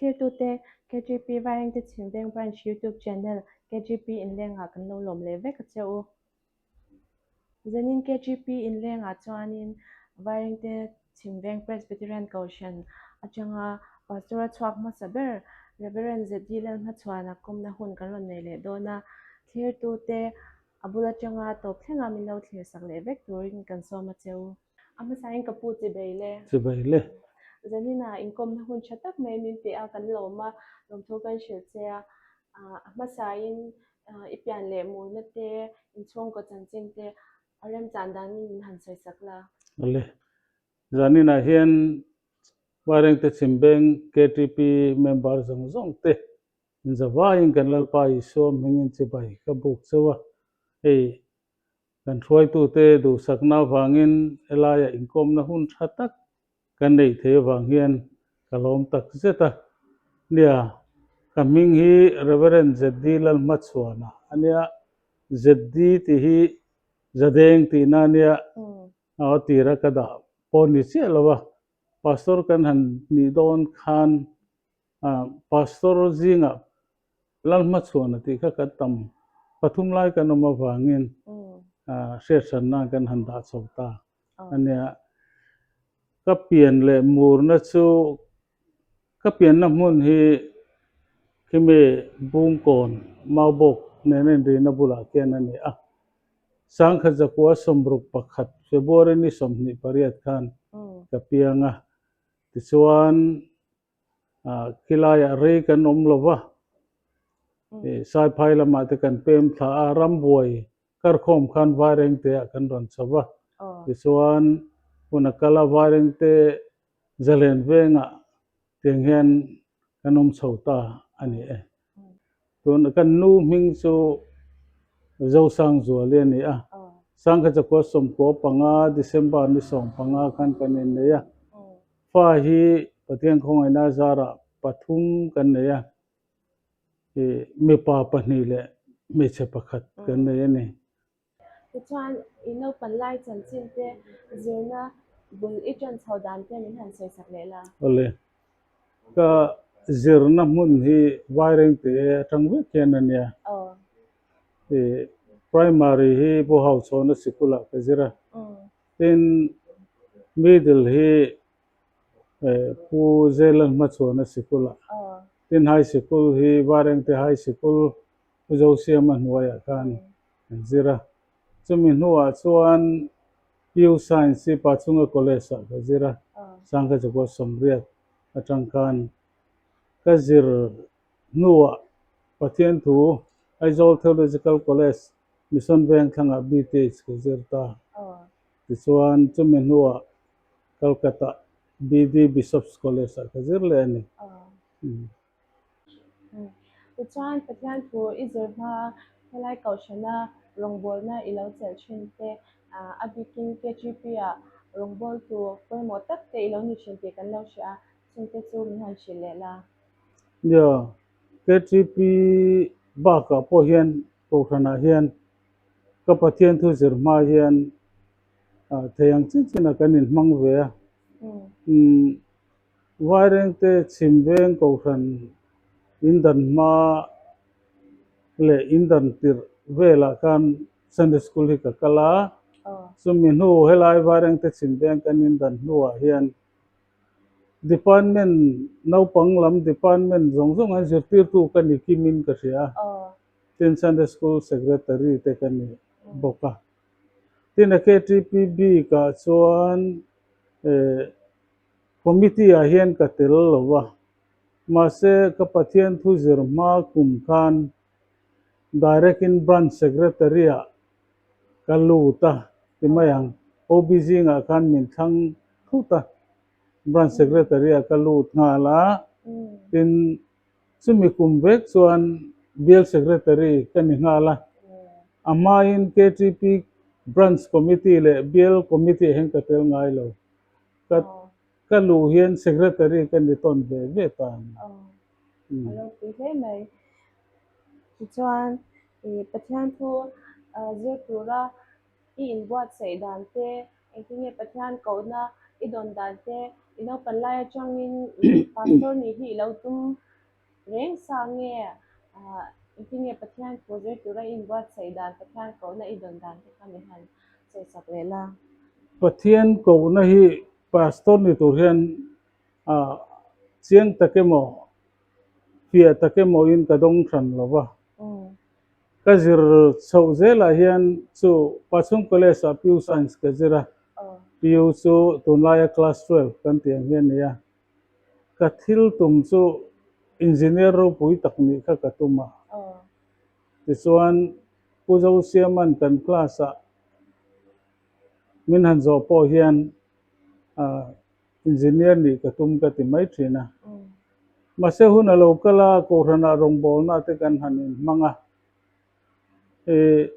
Thlirtute, KGP Vairengte Chhimveng Branch YouTube Channel KGP Inlengah kan lo lawm leh vek a che u. Zanin KGP Inlengah chuanin Vairengte Chhimveng Presbyterian Kohhran atanga Pastor a chhuak hmasa ber Reverend ZD Lalhmachhuana kawmna hun kan rawn nei leh dawn a. Thlirtute, a bul atanga tawp thlenga min lo thlirsak leh vek turin kan sawm a che u. A hmasain ka pu chibei le. Chibei le. Zanina inkawmna hun tha tak mai min pe a, kan lawm a, lawmthu kan hrilh che a. A hmasain i pian leh murna te, inchhungkaw chanchin te a remchan danin min han sawisak la. Awle. Zaninah hian Vairengte Chhimbeng KTP member zawng zawng te inzavaiin kan Lalpa Isua hmingin chibai ka buk cheu a, hei Kan hruaitute duhsakna avangin helaiah inkawmna hun tha tak kan neih theih avang hian ka lawm tak zet a. Nia, ka hming hi Reverend ZD Lalhmachhuana a nia, ZD tih hi Zadeng tihna a nia, a tira ka dah pawh ni chiah lo a, Pastor kan han nih dawn khan Pastor zingah Lalhmachhuana tih kha kan tam pathum lai kan awm avangin hriathran nan kan han dah chho ta a nia. Ka pian leh murna chu ka pianna hmun hi khimi Bungkawn Maubawk nena inrina bulah khian a ni a. Sangkhat zakua 61 February ni 28 khan ka piang a. Tichuan Khilaiah rei kan awm lo va, Saiphai lamah te kan pem thla a, rambuai karkhawm khan Vairengteah kan rawn chho va. Tichuan hun a kal a, Vairengte zalen vengah tiang hian kan awm chho ta a ni e. Tun kan nu hming chu Zosangzuali a ni a, Sangkhachakhua 95 December ni 15 khan kan innei a. Fa hi Pathian khawngaihna zarah pathum kan nei a, ih mipa pahnih leh hmeichhe pakhat kan nei a ni. Tichuan i naupan lai chanchin te zirna bul i ṭan chho dan te min han sawisak leh la. Awle, ka zirna hmun hi Vairengte aṭang vek hian a nia. Ih primary hi Pu Hauchhawna sikulah ka zir a. Tin, middle hi Pu Zelan hmachhuana sikul ah, tin high sikul hi Varengte high sikul Pu Zosiama hnuaiah khan an zir a. Chumi hnuah chuan PU Science hi Pachhunga College ah ka zir a, Sangkachakua 80 atang khan ka zir hnuah Pathian thu Aizawl Theological College Mission Vengthlangah BTH ka zir ta. Tichuan chumi hnuah Calcutta BD Bishop's College ah ka zir leh a ni. Tichuan Pathian thu i zir hma helai kohhrana rawngbawlna i lo chelh thin te, a bikin KGP ah rawngbawltu pawimawh tak te i lo ni thin tih kan lo hria a, chungte chu min han hrilh leh la. Nia, KGP bakah pawh hian Kohhranah hian ka Pathian thu zir hma hian thei ang chin chinah kan inhmang ve a. Vairengte Chhimveng Kohhran indan hma leh indan tirh velah khan Sunday School hi ka kal a. Chumi hnu helai Vairengte Chhimveng kan indan hnuah hian Department naupang lam department zawng zawng an zirtirtu ka ni kimin ka hria a. Tin Sunday School Secretary te ka ni bawk a. Tin a KTP bikah chuan eh committee ah hian ka tel lo va. Mahse ka Pathian thu zir hma kum khan direct in Branch Secretary ah ka lut a ti mai ang. OB zingah khan min thlang thut a. Branch Secretary ah ka lut nghal a. Tin Chumi kum vek chuan Bial Secretary ka ni nghal a, a hmain KTP Branch Committee leh Bial Committee ah hian ka tel ngai lo. Ka ka luh hian Secretary ka ni tawn ve ve ta a ni. A ropui hle mai. Tichuan, Pathian thu zir tura i inbuatsaih dan te, engtin nge Pathian kohna i dawn dan te. I naupan lai atangin pastor nih hi i lo tum reng sa nge engtin nge Pathian thu zir tura i inbuatsaih dan, Pathian kohna i dawn dan te kha min han sawisak leh la. Pathian kohna hi pastor ni tur hian chiang tak emaw fiah tak emawin ka dawng hran lo va. Ka zir chhoh zelah hian chu Pachhung College-ah PU Science ka zir a, PU chu tunlaia Class 12 kan tih ang hi a ni a. Ka thil tum chu Engineer ropui tak nih kha ka tum a. Tichuan Pu Zosiaman kan class-ah min han zawh pawh hian Engineer nih ka tum ka ti mai thin a. Mahse hun a lo kal a, Kohhranah rawngbawlna te kan han inhmang a. Ih,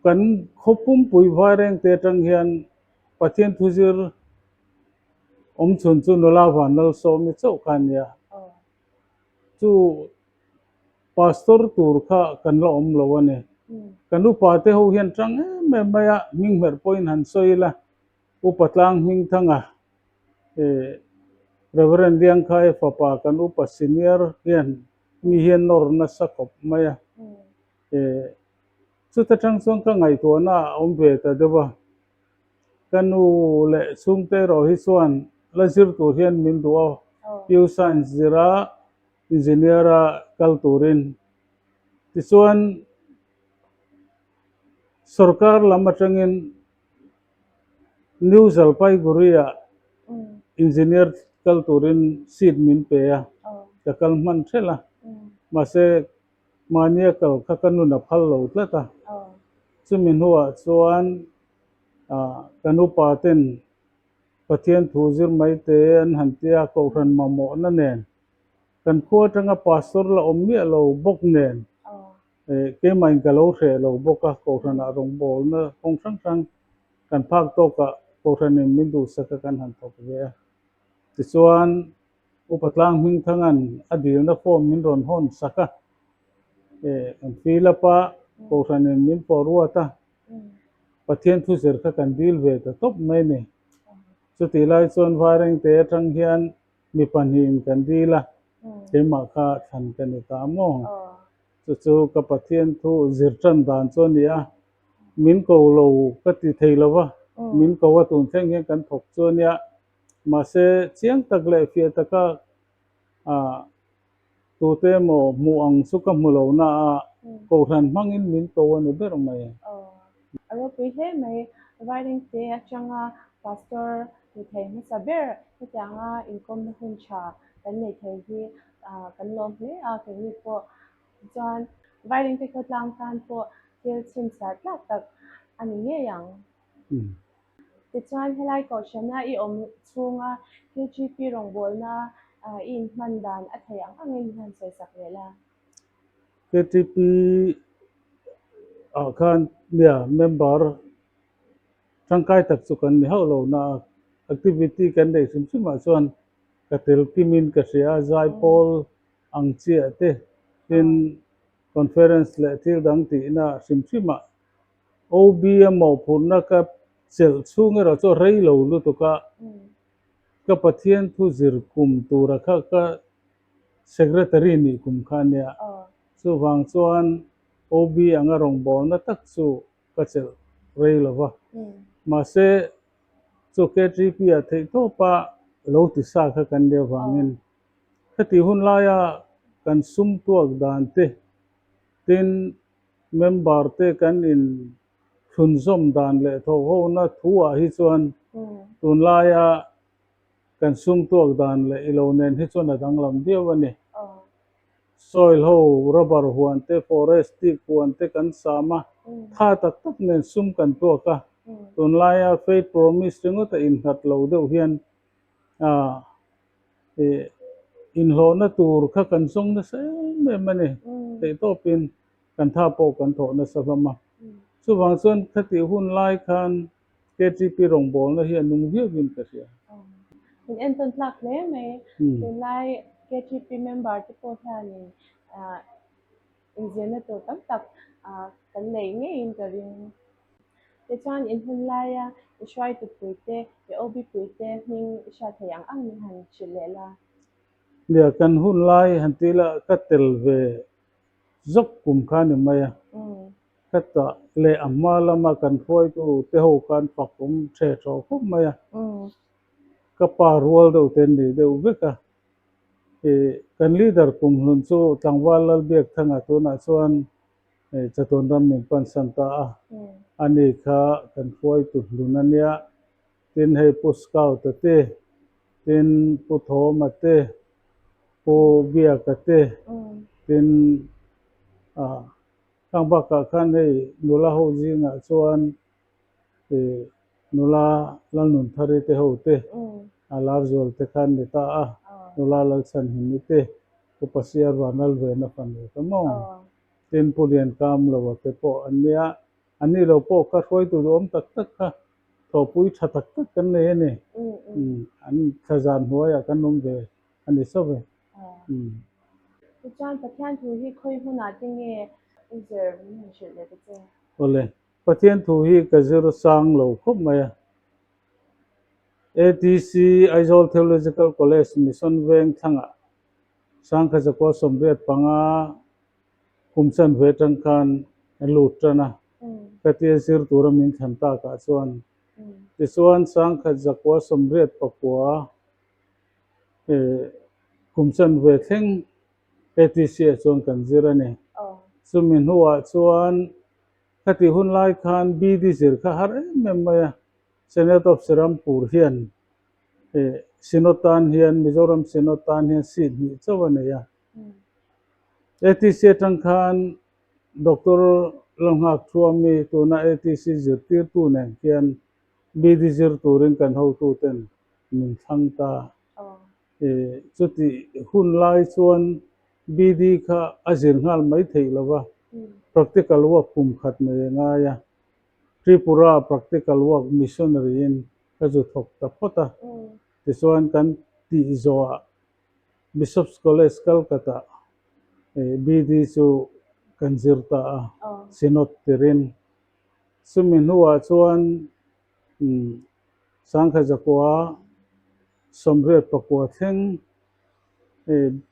kan khaw pumpui vairengte atang hian Pathian thuzir awmchhun chu nula Vanlalsawmi chauh kha a nia. Chu Pastor tur kha kan la awm lo a ni. Kan upa te ho hian tang em em mai a, hminghmerh pawhin han sawi ila, Upa Tlang Hmingthanga eh Reverend Liangkhaia fapa kan upa senior hian mi hi a nawr nasa khawp mai a, eh chuta tang chuan ka ngaihtuahna a awm ve ta deuh a, ka nu leh chhungte erawh hi chuan la zir tur hian min duh a, PU Science zira Engineer a kal turin tichuan sorkar lam atangin New Jalpaiguri-ah engineer kal turin seat min pe a, ka kal hman thelh a. Mahse, mahnia kal kha ka nun a phal lo tlat a. Chumi hnuah chuan kan upa ten Pathian thu zir mai te an han tia Kohhran mamawhna nen kan khua atanga pastor la awm miah lo bawk nen Keimahin ka lo hreh lo bawk a, Kohhranah rawngbawlna kawng hrang hrang kan phak tawkah Kohhranin min duhsak a kan han thawk ve a. Tichuan, Upa Tlang Hmingthanga'n a dilna form min rawn hawn sak a, kan fill up a, Kohhranin min forward a, Pathian thuzir kha kan dil ve ta tawp mai a ni. Chutih lai chuan Vairengte atang hian mi pahnihin kan dil a, keimah kha thlan ka ni ta maw? Chu chu ka Pathian thu zir tan dan chu a ni a, min ko lo ka ti thei lo va, min ko a tun thleng hian kan thawk chu a nia, mahse chiang tak leh fiah taka tute emaw hmuh ang chu ka hmu lo na a, Kohhran hmangin min ko a ni ber mai. A ropui hle mai, Vairengte atanga Pastor ni thei hmasa ber hetianga inkawmna hun tha kan nei thei hi kan lawm hle a, keini pawh chuan Vairengte khawtlang tan pawh thil chhunchhiah tlak tak a ni ngei ang. Tichuan helai kohhrana i awm chhunga KGP rawngbawlna i inhman dan a thei ang angin min han sawisak leh la. KTP ah khan nia member tangkai tak chu kan ni hauh lo na a, activity kan neih hrim hrim ah chuan ka tel kimin ka hria a, zaipawl ang chiah te tin conference leh thil dang tihna hrim hrim ah OB a mawhphurhna ka chelh chhung erawh chu a rei lo lutuk a, ka Pathian thu zir kum tura kha ka Secretary nih kum kha a nia. Chuvang chuan OB anga rawngbawlna tak chu ka chelh rei lo va. Mahse, chu KTP-ah theihtawpa lo ti sa kha kan nih avangin khati hun laia kan sum tuak dan te, tin member te kan in thlunzawm dan leh thawhhona thu-ah hi chuan tunlaia kan sum tuak dan leh ilo nen hi chuan a danglam viau a ni. Soil ho, rubber huan te, forest teak huan te kan sam a, tha tak tak nen sum kan tuak a, tunlaia faith promise ringawta innghat lo deuh hian inhlawhna tur kha kan zawng nasa em em a ni. Theihtawpin kan tha pawh kan thawh nasa hlawm a. Chuvang chuan khatih hun lai khan KTP rawngbawlna hi a nung viauin ka hria. In entawn tlak hle mai. Tunlai KTP member te pawh hianin inzirna tur tam tak kan nei ngeiin ka ring. Tichuan, in hun laia i hruaitu puite, i OB puite hming i hriat theih ang ang min han hrilh leh la. Nia, kan hun lai han tih lah ka tel ve zawk kum kha ni mai a. Ka tah leh a hma lama kan hruaitu te ho khan fak awm the thaw khawp mai a. Ka pa rual deuh te an ni deuh vek a. Kan leader kumhlun chu Tlangval Lalbiakthanga tunah chuan Chatuan ram min pansan ta a, ani kha kan hruaitu hlun a nia. Tin hei Pu Scout-a te, tin Pu Thawma te, Pu Biaka te, tin khang bakah khan hei nula ho zingah chuan nula Lalnunthari te ho te, a Larzual te khan ni ta a, nula Lalchhanhimi te, Pu Pasiar Vanlalvena fanu te maw? Tin Pu Liankamloa te pawh an nia, an nih lo pawh kha hruaitu duhawm tak tak kha thawhpui tha tak tak kan nei a ni. An thlazan hnuaiah kan awm ve a ni chauh e. Tichuan Pathian thu hi khawi hmunah te nge i zir min han hrilh leh ta che? Awle, Pathian thu hi ka zir sang lo khawp mai a. ATC, Aizawl Theological College, Mission Veng thlangah Sangkha zakua 85 kum chanve atang khan a lut tan a, ka tia zir tura min thlan takah chuan. Tichuan Sangkhat zakua 89 kum chanve thleng ATC ah chuan kan zir a ni. Chumi hnuah chuan khatih hun lai khan BD zir kha har em em mai a, Senate of Serampur hian Synod tan hian Mizoram Synod tan hian seat hnih chauh a nei a. ATC atang khan Doctor Lalnghak Thuami tuna ATC zirtirtu nen khian BD zir turin kan hotuten min thlang ta. Chutih hun lai chuan BD kha a zir nghal mai theih lo va, practical work kum khat nei a ngai a. Tripura practical work missionary in ka zu thawk ta phawt a, tichuan kan tih zawhah Bishop's College Calcutta BD chu kan zir ta a, Synod tirin. Chumi hnuah chuan Sangkha zakua 89 thleng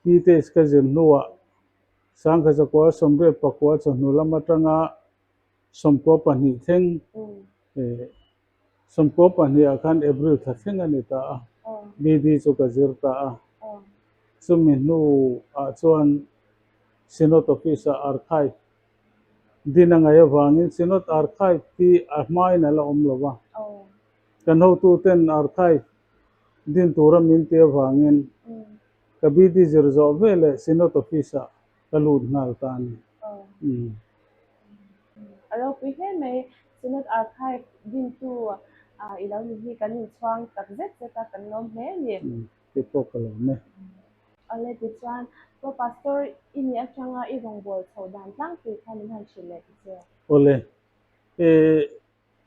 BTech ka zir hnuah Sangkha zakua 89 chawhnu lam atanga 92 thleng 92 ah khan April thla thleng a ni ta a, BD chu ka zir ta a. Chumi hnu ah chuan Synod Office ah Archive din a ngaih avangin Synod Archive hi a hmain a la awm lo va, kan hotuten Archive din tura min ti avangin ka BD zir zawh veleh Synod Office ah ka lut nghal ta a ni. A ropui hle mai, Synod Archive dintu i lo ni hi kan inchhuang tak zet zet a, kan lawm hle a ni. Tih pawh ka lawm e. Awle tichuan, Pro Pastor i nih atanga i rawngbâwl chhoh dan tlangpui kha min han hrilh leh ta che. Awle, i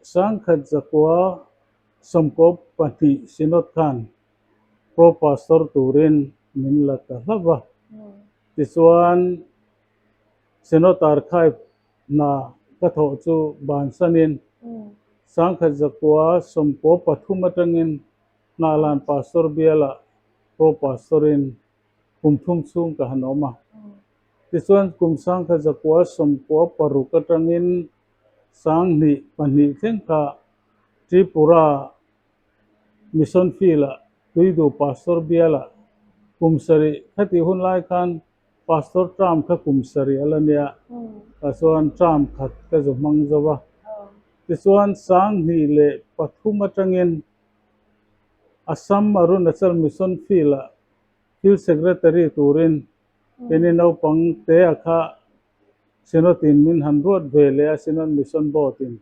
1992 Synod khan Pro Pastor turin min la ta hlauh va. Tichuan, Synod Archive hna ka thawh chu bansanin 1993 atangin Hnahlan Pastor bialah Pro Pastor-in kum thum chhung ka han awm a. Tichuan kum 1996 atangin 2002 thleng kha Tripura Mission Field-ah Tuidu Pastor bialah kum sarih khatih hun lai khan Pastor term kha kum sarih a la nia, tah chuan term khat ka zu hmang zo a. Tichuan 2003 atangin Assam Arunachal Mission Field-ah Field Secretary turin keini naupang te-a kha Synod-in min han ruat ve leh a, Synod Mission Board-in.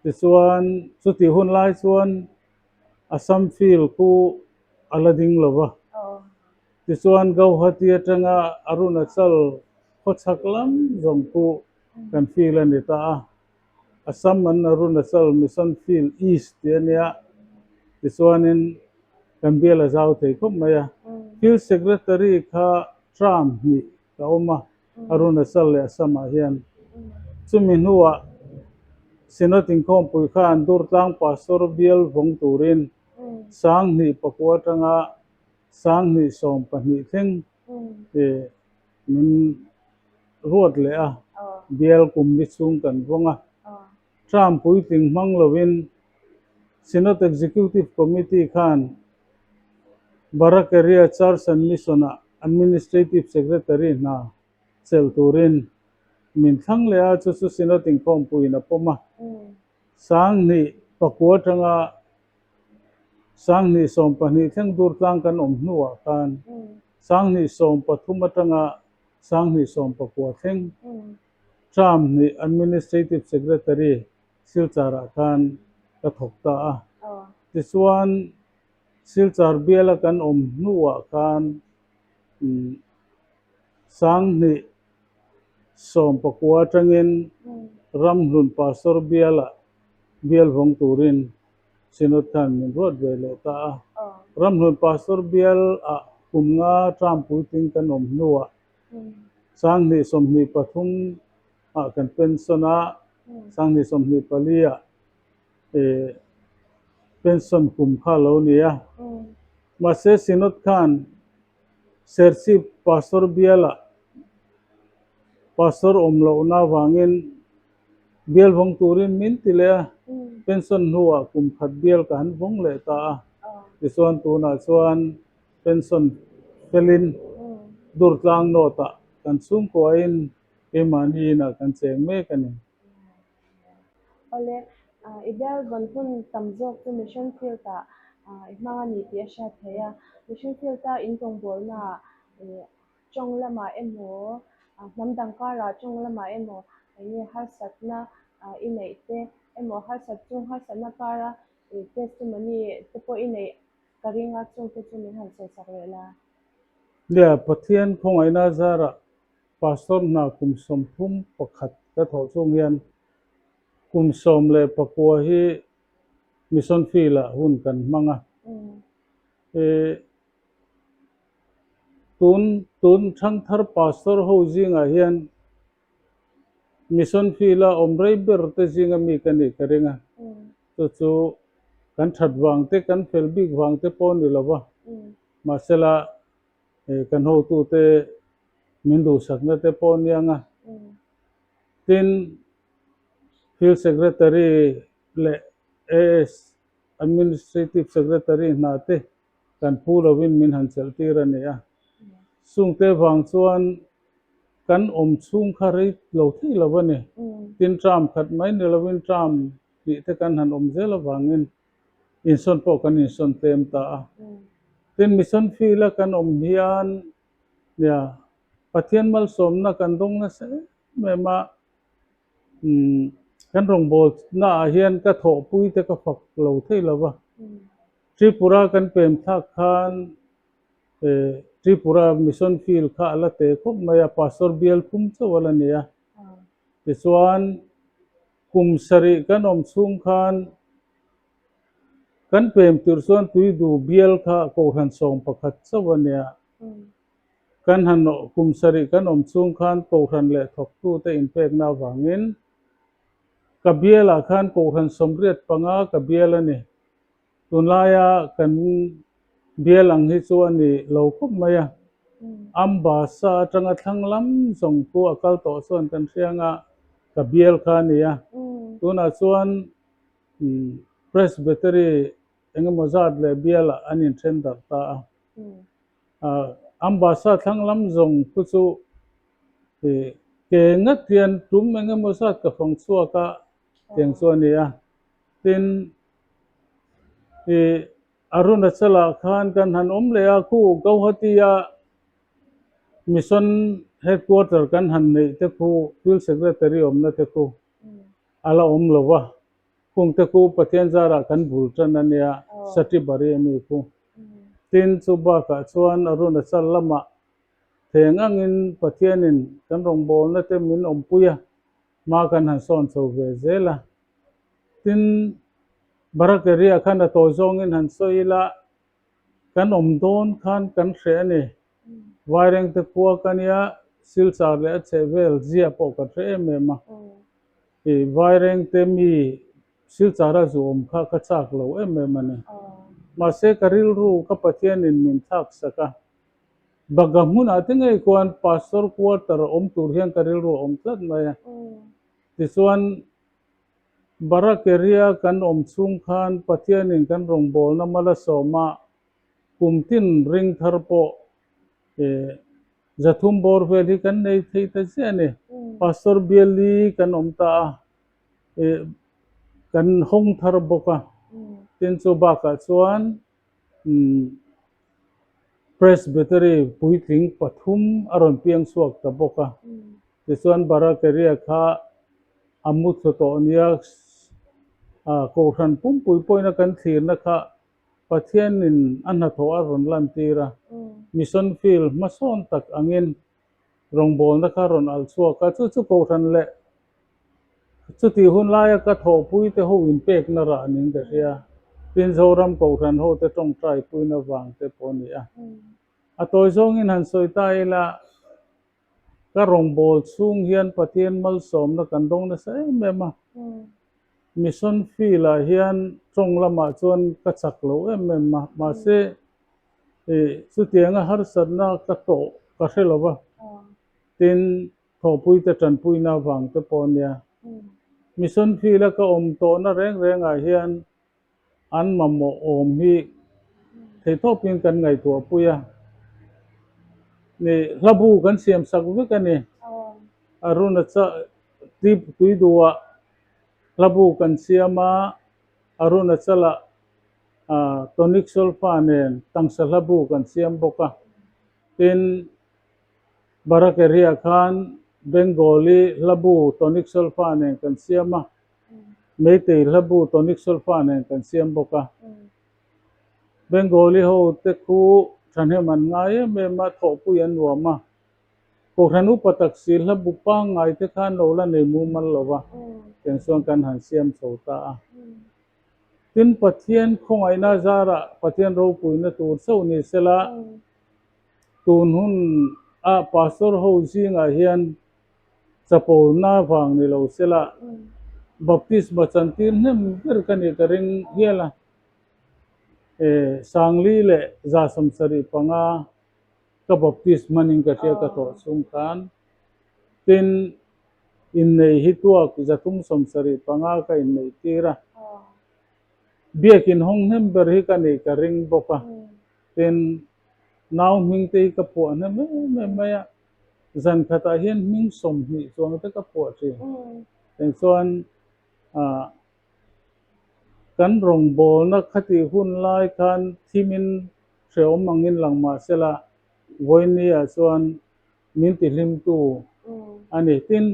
Tichuan chutih hun lai chuan Assam Field khu a la ding lo va. Tichuan Gauhati atanga Arunachal khawchhak lam zawng khu kan field a ni ta a. Assam an Arunachal Mission Field East tih a nia. Tichuanin kan bial a zau thei khawp mai a. Field Secretary kha term hnih ka awm a, Arunachal leh Assam ah hian. Chumi hnuah Synod inkhawmpui khan Durtlang Pastor bial vawng turin 2009 atanga 2012 thleng min ruat leh a, bial kum li chhung kan vawng a. Term puitling hmang lovin Synod Executive Committee khan Barak Area Church and Mission-ah Administrative Secretary hna chelh turin min thlang leh a, chu chu Synod inkhawmpuiin a pawm a. 2009 atanga 2012 thleng Durtlang kan awm hnuah khan 2013 atanga 2019 thleng term hnih Administrative Secretary Silchar-ah khan ka thawk ta a. Tichuan Silchar biala kan awm hnuah khan 2019 atangin Ramhlun Pastor bialah bial vawng turin Synod khan min ruat ve leh ta a. Ramhlun Pastor bialah kum nga term puitling kan awm hnuah 2023 ah kan pension a, 2024 ah pension kum kha a lo ni a. Mahse Synod khan Serchhip Pastor bialah Pastor awm lohna avangin bial vawng turin min ti leh a, pension hnuah kum khat bial ka han vawng leh ta a. Tichuan tunah chuan pension felin Durtlang North-ah kan chhungkuain keimahni inah kan cheng mek a ni. Awle, i bial vawn hun tam zawk chu Mission Field-ah i hmang a ni tih a hriat theih a. Mission Field-a in rawngbawlnaah tawng lamah emaw, hnam dang karah tawng lamah emaw eng nge harsatna i neih te emaw harsat chung harsatna kara testimony te pawh i neih ka ring a, chungte chu min han sawisak leh la. Nia, Pathian khawngaihna zarah Pastor hna kum 31 ka thawh chung hian kum 19 hi Mission Field-ah hun kan hmang a. Tun tun thangthar Pastor ho zingah hian Mission Field-a awm rei ber te zinga mi ka nih ka ring a. Chu chu kan that vang te, kan fel bik vang te pawh a ni lo va. Mahsela Kan hotute min duhsakna te pawh a niang a. Tin, Field Secretary leh AS, Administrative Secretary hna te kan phu lovin min han chelh tir a ni a. Chungte vang chuan kan awm chhung kha rei lo thei lo a ni. Tin, term khat mai ni lovin term hnih te kan han awm zel avangin Insawn pawh kan insawn tlem ta a. Tin, mission field a kan awm hian nia Pathian malsawmna kan dawng nasa em em a, umm kan rawngbawlna ah hian ka thawhpui te ka fak lo thei lo va. Tripura kan pem thlak khan eh Tripura mission field kha a la te khawp mai a, pastor bial thum chauh a la ni a. Tichuan Kum sarih kan awm chhung khan kan pem tur chuan tuidu bial kha kohhran 11 chauh a nia. Kan han kum sarih kan awm chhung khan kohhran leh thawktute inpekna avangin ka bialah khan kohhran 85 ka bial a ni. Tunlaia kan bial ang hi chu a ni lo khawp mai a, Ambassa atanga thlang lam zawng khu a kal tawh chuan kan hria anga ka bial kha a ni a. Tunah chuan Presbytery engemaw zat leh bialah an inthen darh ta a. Ambassa thlang lam zawng khu chu ke ngat hian tum engemaw zat ka fang chhuak a tiang chu a ni a. Tin, I Arunachal-ah khan kan han awm leh a, khu Gauhati-a Mission Headquarter kan han neih te khu Field Secretary awmna te khu a la awm lo va, khung te khu Pathian zarah kan bul tan a nia, Satibari a mi khu. Tin, chu bakah chuan Arunachal lamah theng angin Pathianin kan rawngbawlna te min awmpui a, hma kan han sawn chho ve zel a. Tin, Barak area khan a tawi zawngin han sawi ila, kan awm dawn khan kan hreh a ni. Vairengte khua ka nia, Silchar leh a chhehvel zia pawh kan hre em em a. I Vairengte mi Silchara zu awm kha ka chak lo em em a ni. Mahse ka rilru ka Pathianin min thlak sak a. Bagha hmunah te ngei khuan Pastor quarter awm tur hian ka rilru a awm tlat mai a. Tichuan Barak area kan awm chhung khan Pathianin kan rawngbawlna mal a sawm a, kum tin ring thar pawh zathum bawr vel hi kan nei thei ta chiah a ni. Pastor Biali kan awm ta a, kan hawng thar bawk a. Tin chu bakah chuan Presbytery puitling pathum a rawn piang chhuak ta bawk a. Tichuan Barak area kha a mu thlu tawh nia, Kohhran pumpui pawhin a kan thlirna kha Pathianin a hnathawh a rawn lantir a, mission field hmasawn tak angin rawngbawlna kha a rawn alh chhuak a, chu chu Kohhran leh chutih hun laia ka thawhpui te ho inpekna rah niin ka hria. Tin, Zoram Kohhran ho te tawngtai puina vang te pawh a ni a. A tawi zawngin han sawi ta ila, Ka rawngbâwl chhûng hian Pathian malsâwmna kan dawng nasa êm êm a. Mission field-ah hian ṭawng lamah chuan ka chak lo êm êm a, mahse chutianga harsatna ka tawh ka hre lo va, tin, thawhpuite ṭanpuina avâng te pawh a nia. Mission field-a ka awm tawhna rêng rêngah hian An mamawh awm hi theihtawpin kan ngaihtuah pui a, ni hlabu kan siam sak vek a ni. Arunachal Tuiduah hlabu kan siam a, Arunachal-ah tonic solfa nen tangsa hlabu kan siam bawk a. Tin, Barak area khan Bengali hlabu tonic solfa nen kan siam a. Meitei hlabu tonic solfa nen kan siam bawk a. Bengali ho te khu thahnem an ngai em em a, thawhpui an nuam a. Kohhran upa tak si hlabu pangngai te khan lo la nei mumal lo va, tiang chuan kan han siam chho ta a. Tin, Pathian khawngaihna zarah Pathian ropuina tur chauh ni sela, tun hun a pastor ho zingah hian Chapona vang ni lo sela, baptisma chantir hnem ber ka nih ka ring hial a. E, Sangli leh 175 ka baptist hmanin ka hria ka thawh chhung khan. Tin, innei hi tuak 375 ka inneih tir a. Biakin hawng hnem ber hi ka nih ka ring bawk a. Tin, nau hming te hi ka phuah hnem em em mai a. Zan khatah hian hming 20 chuang te ka phuah thin. Eng chuan ah kan rawngbawlna khatih hun lai khan thimin hrehawm angin lang mah sela vawinia chuan min tihlimtu a ni. Tin,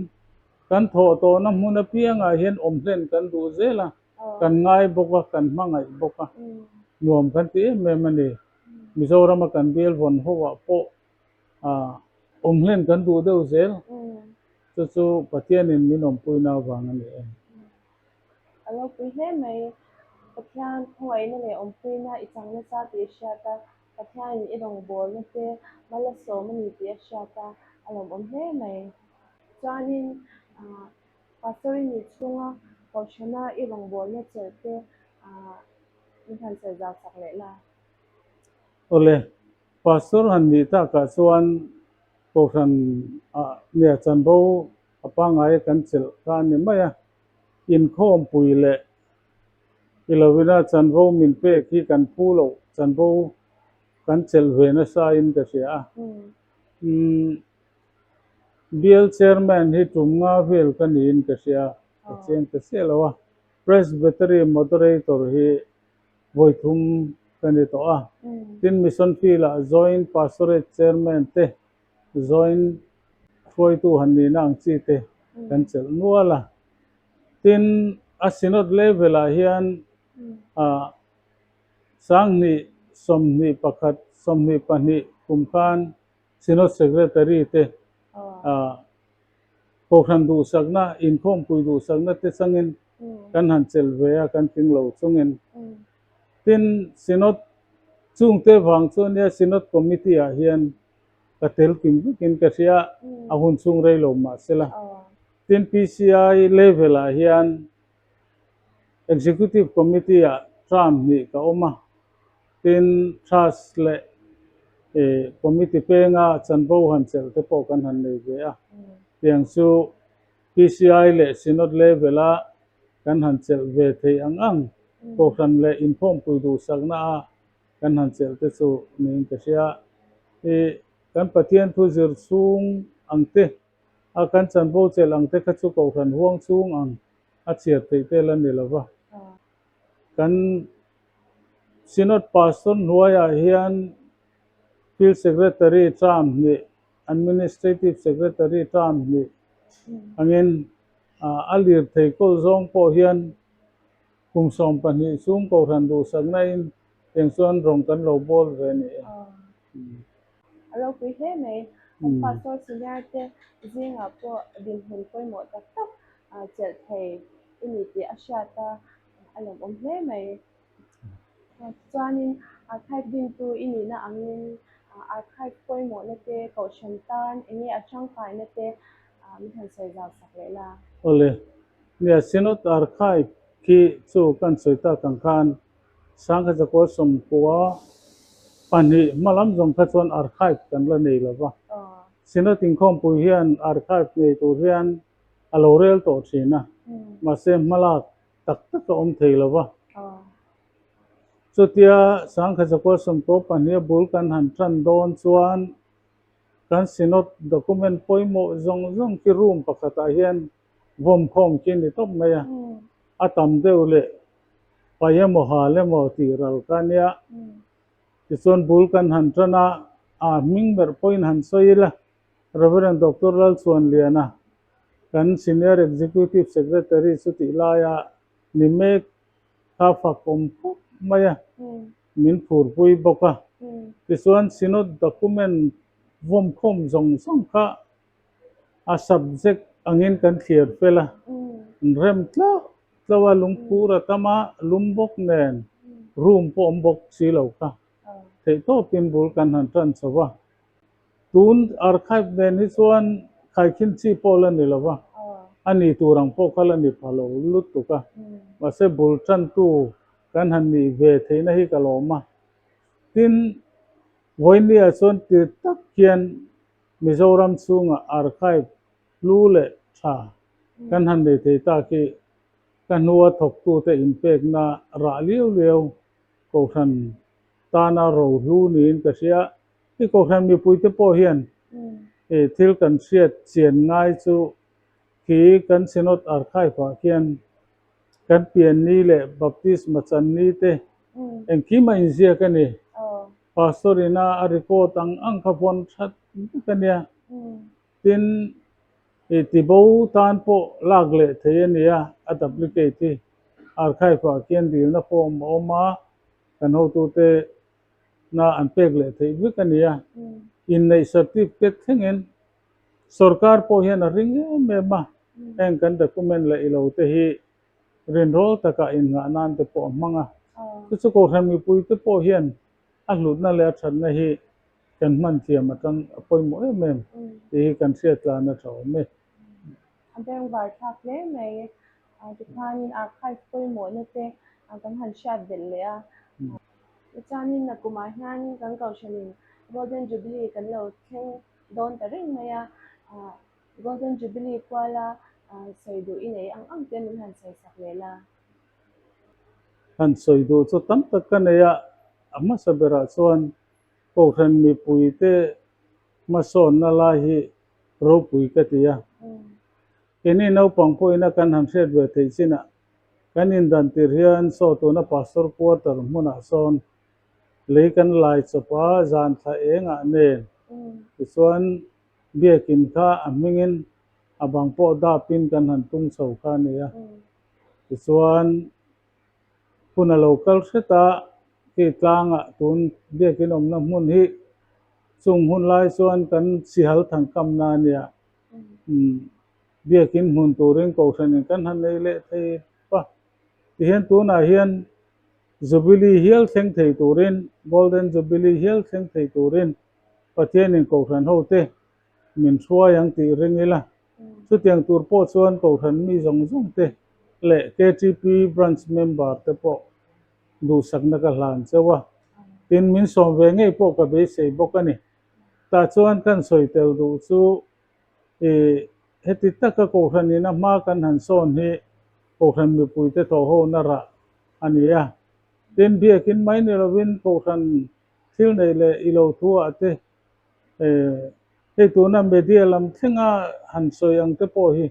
kan thawh tawhna hmun apiangah hian awm hlen kan duh zel a, kan ngai bawk a, kan hmangaih bawk a, nuam kan ti em em a ni. Mizorama kan bial vawn hoah pawh Awm hlen kan duh deuh zel, chu chu Pathianin min awmpuina avang a ni em? A ropui hle mai. Pathian khawngaihna leh awmpuina i chang nasa tih a hriat a, Pathianin i rawngbawlna te mal a sawm a ni tih a hriat a, a lawmawm hle mai. Chuanin Pastor i nih chhunga Kohhrana i rawngbawlna chelh te min han sawi zau sak leh la. Awle, Pastor han nih takah chuan Kohhran ah nia chanvo a pangngai a kan chelh kha a ni mai a, inkhawmpui leh i lovina chanvo min pek hi kan phu loh chanvo kan chelh ve nasa in ka hria a. Umm Bial Chairman hi tum nga vel ka niin ka hria, ka chiang ta chiah lo a. Presbytery Moderator hi vawi thum ka ni tawh a. Tin, Mission Field-ah Joint Pastorate Chairman te, Joint hruaitu han nihna ang chi te kan chelh nual a. Tin, a Synod level-ah hian 2021, 22 kum khan Synod Secretary te Kohhran duhsakna, inkhawmpui duhsakna te changin kan han chelh ve a, kan tling lo chungin. Tin, Synod chungte vang chu ania Synod Committee ah hian ka tel kim vekin ka hria, a hun chhung rei lo mahsela. Tin PCI level ah hian Executive Committee ah term hnih ka awm a, tin Trust leh Committee penga chanvo han chelh te pawh kan han nei ve a. Tiang chu PCI leh Synod level a kan han chelh ve thei ang ang Kohhran leh inkhawmpui duhsakna a kan han chelh te chu niin ka hria. I kan Pathian thu zir chhung ang te a kan chanvo chelh ang te kha chu Kohhran huang chhung ang a chhiar theih te la ni lo va. Kan Synod Pastor hnuaiah hian Field Secretary term hnih, Administrative Secretary term hnih angin a lirthei kawl zawng pawh hian kum 12 chhung Kohhran duhsakna in eng chuan rawng kan lo bawl ve a ni e. A ropui hle mai. Kan pastor senior te zingah pawh dinhmun pawimawh tak tak chelh thei i ni tih a hriat a, a lawmawm hle mai. Chuanin archive dintu i nihna angin archive pawimawhna te, kohhran tan eng nge a tangkaina te min han sawi zau sak leh la. Awle, nia Synod Archive khi chu kan sawi tak ang khan Sangkhachakual 92 hma lam zawng kha chuan archive kan la nei lo va. Synod inkhawmpui hian archive nei tur hian a lo rel tawh thin a, mahse hmalak tak tak a awm thei lo va. Chutia Sangkhachakual 92 a bul kan han tan dawn chuan kan Synod document pawimawh zawng zawng khi room pakhatah hian vawmkhawm khi a ni tawp mai a, a tam deuh leh pai emaw hal emaw tih ral kha a nia. Tichuan bul kan han tan a, a hming ber pawhin han sawi ila, Reverend Doctor Lalchhuanliana, kan Senior Executive Secretary chu tih laia ni mek kha fak awm khawp mai a, min phurpui bawk a. Tichuan Synod document vawmkhawm zawng zawng kha a subject angin kan thlir fel a, an rem tlauh tlauh a, lungphur a tam a, lum bawk nen room pawh awm bawk si lo kha theihtawpin bul kan han tan chho a. Tun archive nen hi chuan khaikhin chi pawh la ni lo va, a ni tur ang pawh kha la ni pha lo lutuk a, mahse bul tantu kan han nih ve theihna hi ka lawm a. Tin, vawinia chuan tir tak hian Mizoram chhunga archive hlu leh tha kan han nei thei tak hi ka hnua thawktute inpekna rah liau liau Kohhran tana rohlu niin ka hria. I Kohhran mipuite pawh hian thil kan hriat chian ngai chu khi kan Synod Archive-ah khian kan pianni leh baptisma channi te engkim a inziak a ni. Pastor ina a record ang ang kha vawn that vek a nia. Tin, i tibo tan pawh lak leh thei a nia, a duplicate hi. Archive-ah khian dilna form a awm a, kan hotute na an pek leh theih vek a nia. Inneih certificate thlengin sorkar pawh hian a ring em em a, heng kan document leh ilo te hi rinrawl taka innghah nan te pawh a hmang a. Chu chu Kohhran mipui te pawh hian a hlutna leh a thatna hi kan hman thiam atang a pawimawh em em tih hi kan hriat tlan a tha awm e. A bengvar thlak hle mai. Tikhanin archive pawimawhna te kan han hriat belh leh a. Tichuanin nakumah hian kan Kohhranin Golden Jubilee kan lo thleng dawn ta reng mai a. Golden Jubilee kuala sawi duh i nei ang ang te min han sawi sak leh la. Han sawi duh chu tam tak ka nei a, a hmasa berah chuan Kohhran mipuite hmasawnna lai hi ropui ka ti a. Keini naupang pawhin a kan han hriat ve theih chinah kan indan tir hian saw tuna Pastor Quarter hmunah sawn lei kan lai chawp a, zan thla engah nen tichuan Biakin kha a hmingin a bang pawh dapin kan han tung chho kha a ni a. Tichuan, hun a lo kal hret a, khi tlangah tun biakin awmna hmun hi chung hun lai chuan kan sihal thangkamna a nia. Biakin hmun turin kohhranin kan han nei leh thei pa. Tihian tunah hian Jubilee hial thleng thei turin, Golden Jubilee hial thleng thei turin Pathianin Kohhran hote min hruai ang tih ring ila. Chutiang tur pawh chuan Kohhran mi zawng zawng te leh KTP Branch member te pawh duhsakna ka hlan cheu a, tin min sawm ve ngei pawh ka beisei bawk a ni. Tah chuan kan sawi tel duh chu ih heti taka Kohhran in a hma kan han sawn hi Kohhran mipuite thawhhona rah a ni a, tin biakin mai ni lovin Kohhran thil neih leh i lo thu ah te hei tuna media lam thlenga han sawi ang te pawh hi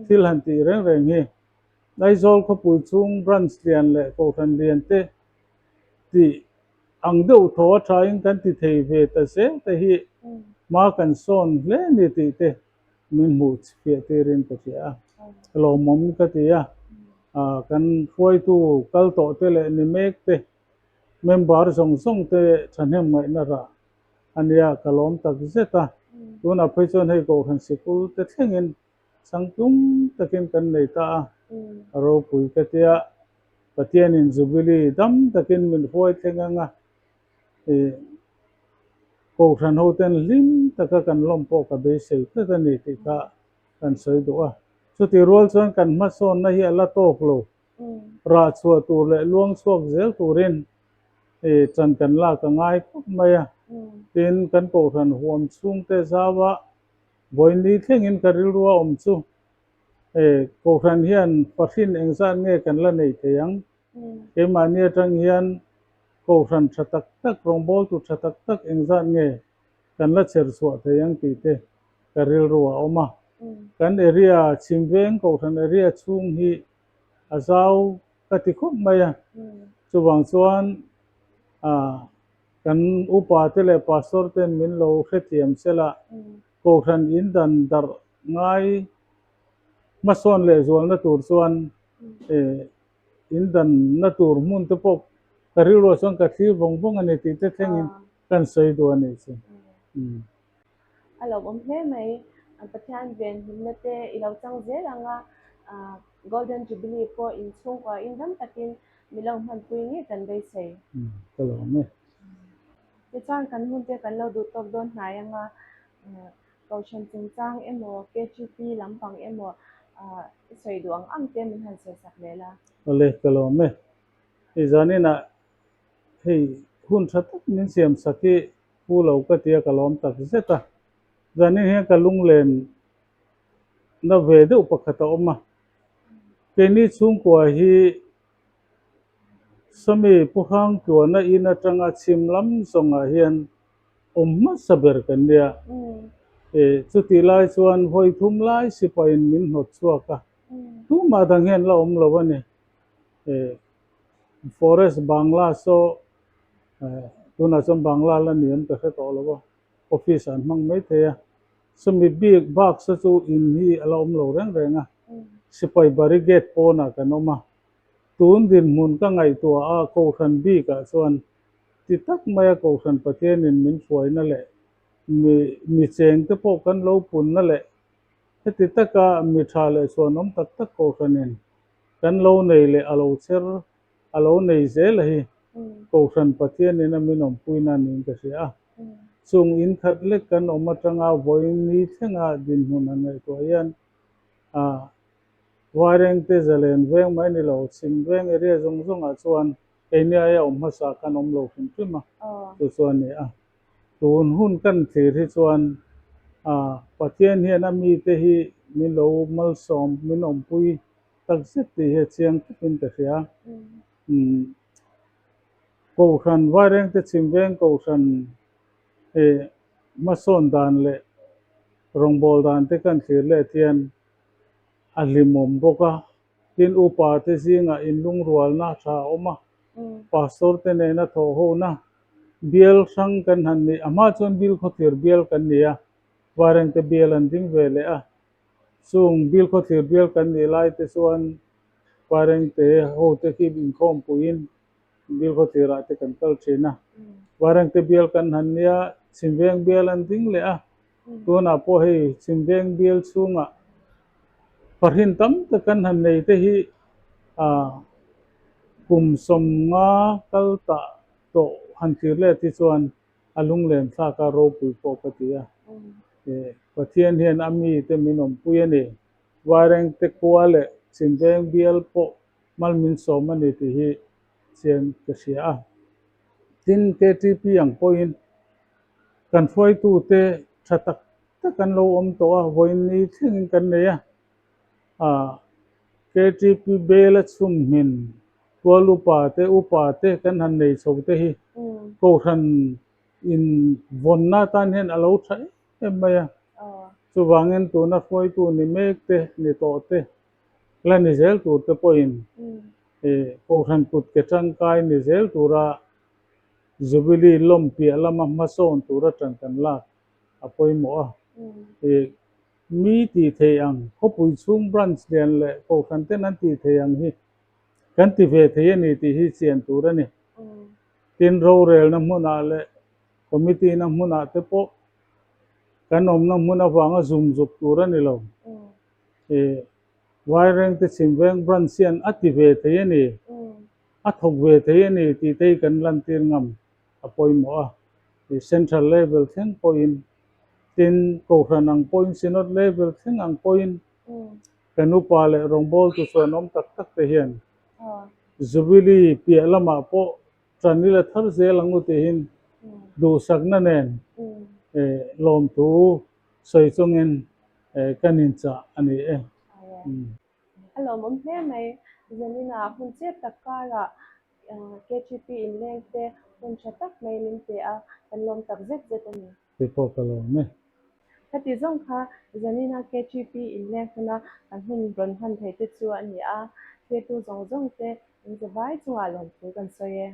thil han tih reng reng hi Aizawl khawpui chhung branch lian leh Kohhran lian te tih ang deuh thaw a thain kan ti thei ve ta zel te hi hma kan sawn hle ni tih te min hmuh fiah tirin ka hria a, lawmawm ka ti a, kan hruaitu kal tawh te leh ni mek te member zawng zawng te thahnem ngaihna rah a nia ka lawm tak zet a, tunah phei chuan hei Kohhran sikul te thlengin changtlung takin kan nei ta a, a ropui ka tia Pathianin Jubilee dam takin min hruai thleng ang a, ih Kohhran hoten hlim taka kan lawm pawh ka beisei tlat a ni tih kha kan sawi duh a. Chutih rual chuan kan hmasawnna hi a la tawk lo. Rah chhuah tur leh luang chhuak zel turin ih chan kan lak a ngai khawp mai a. Tin, kan Kohhran huam chhungte zauah vawiin thlengin ka rilru a awm chu E, Kohhran hian pahrin engzat nge kan la nei thei ang? Keimahni atang hian Kohhran tha tak tak, rawngbawltu tha tak tak engzat nge kan la chher chhuah thei ang tih te ka rilru a awm a. Kan area, Chhimveng Kohhran area chhung hi a zau ka ti khawp mai a. Chuvang chuan kan upa te leh pastor ten min lo hrethiam sela Kohhran in dan darh ngai hmasawn leh zualna tur chuan in danna tur hmun te pawh ka rilruah chuan ka thlir vawng vawng a ni tih te thlengin kan sawi duh a nih chu. A lo awm hle mai. Pathian ven hlimna te i lo chang zel ang a, Golden Jubilee pawh in chhungkua in dam takin mi lo hmanpui ngei kan beisei. Ka lo awm e. Tichuan kan hun te kan lo duh tawk dawn hnai ang a, Kohhran chungchang emaw, KTP lampang emaw i sawi duh ang ang te min han sawi sak leh la. Awle, ka lawm e. Hei zaninah hei hun tha tak min siam sak hi pu lo ka tia ka lawm tak zet a. Zanin hian ka lunglen na ve deuh pakhat a awm a. Keini chhungkua hi Sawmi Pu Hrangtluana in atanga chhim lam zawngah hian awm hmasa ber kan nia. E, chutih lai chuan vawi thum lai sipain min hnawt chhuak a, tumah dang hian la awm lo a ni. E, Forest Bangla saw, e, tunah chuan Bangla la ni an ka hre tawh lo a, office ah an hmang mai thei a. Sawmi bik bak sa chu in hi a la awm lo reng reng a, sipai barricade pawnah kan awm a. Tun dinhmun ka ngaihtuah a, Kohhran bikah chuan Ti tak maia Kohhran Pathianin min hruaina leh mi mi chengte pawh kan lo punna leh heti taka mi tha leh chhuanawm tak tak Kohhranin kan lo nei leh a lo chher a lo nei zel a hi Kohhran Pathianin a min awmpuina niin ka hria a. Chung in khat lek kan awm atanga vawiin ni thlenga dinhmun han ngaihtuah hian a Vairengte zalen veng mai ni lo chhim veng area zawng zawngah chuan Keini aia awm hmasa khan awm lo hrim hrim a, chu chu a ni a. Tun hun kan thlir hi chuan Pathian hian a mite hi min lo malsawm, min awmpui tak zet tih hi a chiang khawpin ka hria. Kohhran, Vairengte Chhimveng Kohhran hmasawn dan leh rawngbâwl dan te kan thlir let hian a hlimawm bawk a. Tin, upa te zingah inlungrualna tha a awm a, pastor te nena thawhhona bial hrang kan han nih a hma chuan Bilkhawthlir bial kan ni a, Vairengte bial an ding ve leh a, chung Bilkhawthlir bial kan nih lai te chuan Vairengte ho te khi inkhawmpuiin Bilkhawthlir ah te kan kal thin a, Vairengte bial kan han nia Chhimveng bial an ding leh a, Tunah pawh hei Chhimveng bial chhungah Fahrin tam tak kan han nei te hi kum sawmnga kal tah tawh han thlir let hi chuan a lunglen thlak a ropui pawh ka ti a. Pathian hian a mite min awmpui a ni. Vairengte khua leh Chhimveng bial pawh mal min sawm a ni tih hi chian ka hria a. Tin, KTP ang pawhin kan hruaitute tha tak tak an lo awm tawh a, vawiin ni thlengin kan nei a. KTP bela chhumhmin tual upa te, upa te kan han nei chho te hi Kohhran in vawnna atan hian a lo tha em em mai a. Chuvangin tuna hruaitu ni mek te, ni tawh te, la ni zel tur te pawhin Kohhran kut ke tangkai ni zel tura Jubilee lawm piah lama hmasawn tura tan kan lak a pawimawh a. Mi tih theih ang, khawpui chhung branch lian leh Kohhran ten an tih theih ang hi kan ti ve thei a ni tih hi chian tur a ni. Tin, rorelna hmunah leh committee na hmunah te pawh kan awmna hmun avanga zum zuk tur a ni lo. Vairengte Chhimveng branch hian a ti ve thei a ni, a thawk ve thei a ni tih te hi kan lantir ngam a pawimawh a. Central level thleng pawhin, tin Kohhran ang pawhin, Synod level thleng ang pawhin kan upa leh rawngbawltu chuan awm tak tak te hian Jubilee piah lamah pawh ṭan ila thar zel ang u tihin duhsakna nen lawmthu sawi chungin kan inchah a ni e. A lawmawm hle mai. Zaninah hun chep tak karah KTP inleng te hun tha tak mai min pe a, kan lawm tak zet zet a ni. Kei pawh ka lawm e. Khati zawng kha zanina KTP inleng huna kan hun rawn hman theih te chu a ni a, thirtu zawng zawng te in zavai chungah lawmthu kan sawi e.